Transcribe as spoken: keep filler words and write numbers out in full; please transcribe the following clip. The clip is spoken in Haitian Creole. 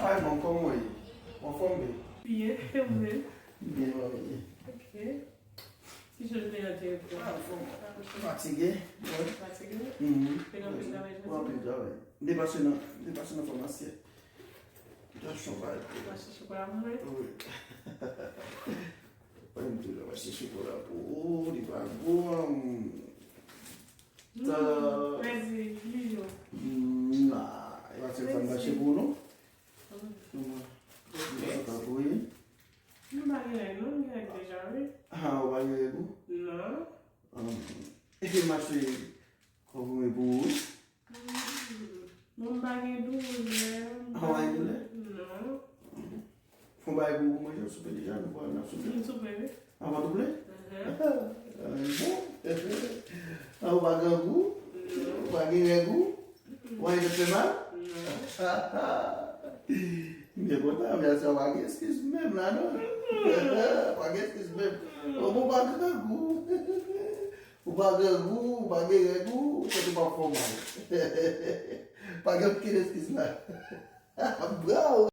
Ay, manm, kòman w ye? Ou anfòm, bebe? Byen, e ou menm? Byen, manmi. Ok. Ki jan jounen an te ye pou ou? Ah, anfòm. Fatige. Wi. Fatige? Mhm. Te gen anpil travay Wi, jodi? Anpil travay. M te pase nan, m te pase nan famasi a. M t ap chèche yon bagay pou ou. Mache chokola pou mwen? Wi. Mwen menm tou, m ap chèche chokola pou ou, li pa gou. Sa- Mèsi, Lilio. Hmm, ah, e pa sèl sa m mache pou ou, non? Mwen, mwen sa ta voye. M pa gen règ, non, m gen règ deja, wi. Ah, ou pa gen règ ou? Non. Ah, e mache, kòman pou ou, wi? Bon, m pa gen doulè. Ah, ou pa gen doulè? Non. Fon bagay pou ou manje, ou soupe deja, nou pral nan soupe. M soupe, wi. Avan tou ple? Mhm. Bon. Ah, ou pa grangou? Ou pa gen règ ou? Ou pa gen tèt fè mal? Non. M byen kontan, men sa pa gen eskiz menm la, non? Pa gen eskiz menm. Ou pa grangou. Ou pa grangou, ou pa gen règ ou, ou tèt ou pa fè w mal. Pa gen okenn eskiz la. Bravo!